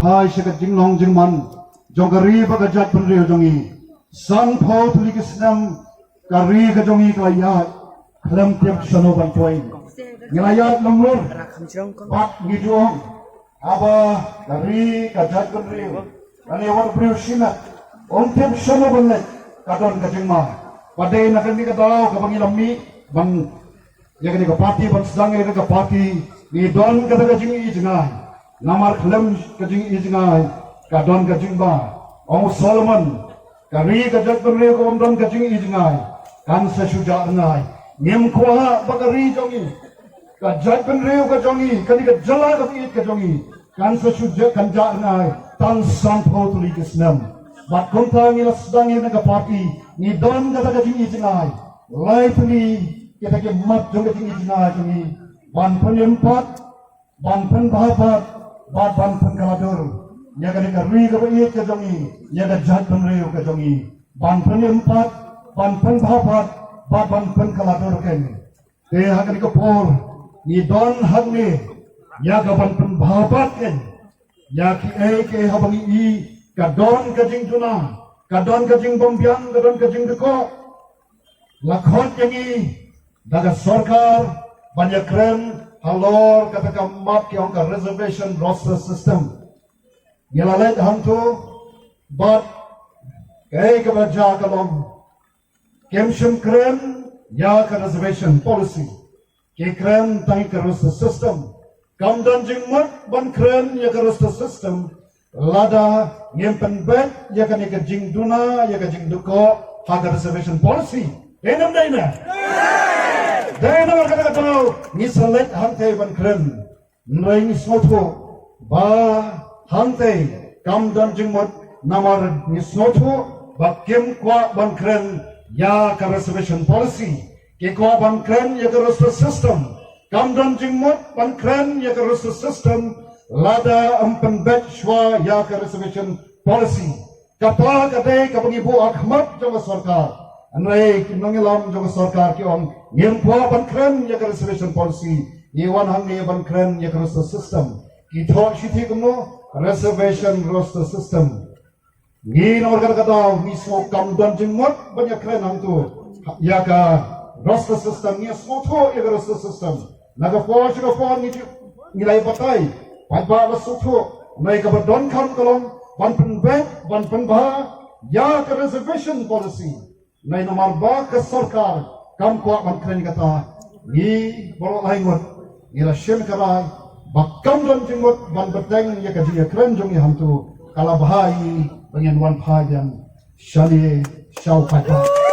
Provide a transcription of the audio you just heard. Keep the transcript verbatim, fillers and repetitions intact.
Hai sha ka jinglong jingman jong ka ri bad ka jaitbynriew jong ngi. Sanphew tylli ki snem ka ri ka jong ngi ka la ïaid khlem tip shano ban poi. Ngi la ïaid lyngngoh bad ngi ju ong haba ka ri ka jaitbynriew lane wat briew shimet um tip shano ban leit, ka don ka jingma. Bad dei na kane ka daw kaba ngi la mih ban ïa kane ka party, ban sdang ïa ka party, ngi don kata ka jingi jngai. Namar khlem ka jingi jngai ka don ka jingma. Ong u Solomon, ka ri ka jaitbynriew ka bym don ka jingi jngai kan sa shu jah rngai. Ngim kwah ba ka ri jong ngi, ka jaitbynriew ka jong ngi, kane ka jylla ka baieit ka jong ngi kan sa shu jah, kan jah rngai tang sanphew tylli ki snem. Bad kumta ngi la sdang ïa kane ka party, ngi don kata ka jingi jngai. Lai tylli kita ki mat jong ka jingi jngai jong ngi, ban pynïap pat, ban pynbha pat, bad ban pynkylla dur ïa kane ka ri ka baieit ka jong ngi, ïa ka jaitbynriew ka jong ngi. Ban pynïap pat, ban pynbha pat, bad ban pynkylla dur kein. Te ha kane ka por ngi don hangne ïa ka ban pynbha pat kein ïa kiei kiei haba ngi i ka don ka jingduna, ka don ka jingbymbiang, ka don ka jingdkoh. La khot ïa ngi da ka sorkar ban ïakren halor kata ka mat ki ong ka reservation roster system. Ngi la leit hangto bad kaei kaba jia ka long kim shym kren ïa ka reservation policy. Ki kren tang ïa ka roster system. Kam don jingmut ban kren ïa ka roster system lada ngim pynbeit ïa kane ka jingduna, ïa ka jingdkoh ha ka reservation policy. Dei ne ym dei ne? Dei, namar kata ka daw ngi sa leit hangtei ban kren. Hynrei ngi sngewthuh ba hangtei kam don jingmut, namar ngi sngewthuh ba kim kwah ban kren ïa ka reservation policy. Ki kwah ban kren ïa ka roster system. Kam don jingmut ban kren ïa ka roster system lada ym pynbeit shuwa ïa ka reservation policy. Kata ka dei kaba ngi buh ha khmat jong ka sorkar. Hynrei ki nongïalam jong ka sorkar ki ong ngim kwah ban kren ïa ka reservation policy. Ngi wan hangne ban kren ïa ka roster system. Ki thoh shithi kumno? Reservation roster system. Ngi namar kata ka daw ngi sngew kam don jingmut ban ïakren hangto ïa ka roster system. Ngi sngewthuh ïa ka roster system. Na ka por sha ka por ngi ju, ngi la ïa batai, paidbah la sngewthuh. Hynrei kaba donkam ka long ban pynbeit, ban pynbha ïa ka reservation policy. Hynrei namar ba ka sorkar kam kwah ban kren kata, ngi baroh lai ngut ngi la shim ka rai ba kam don jingmut ban bteng ïa ka jingïakren jong ngi hangto. Ka la bha ïa ngi ba ngin wan phai biang shane sha u paidbah.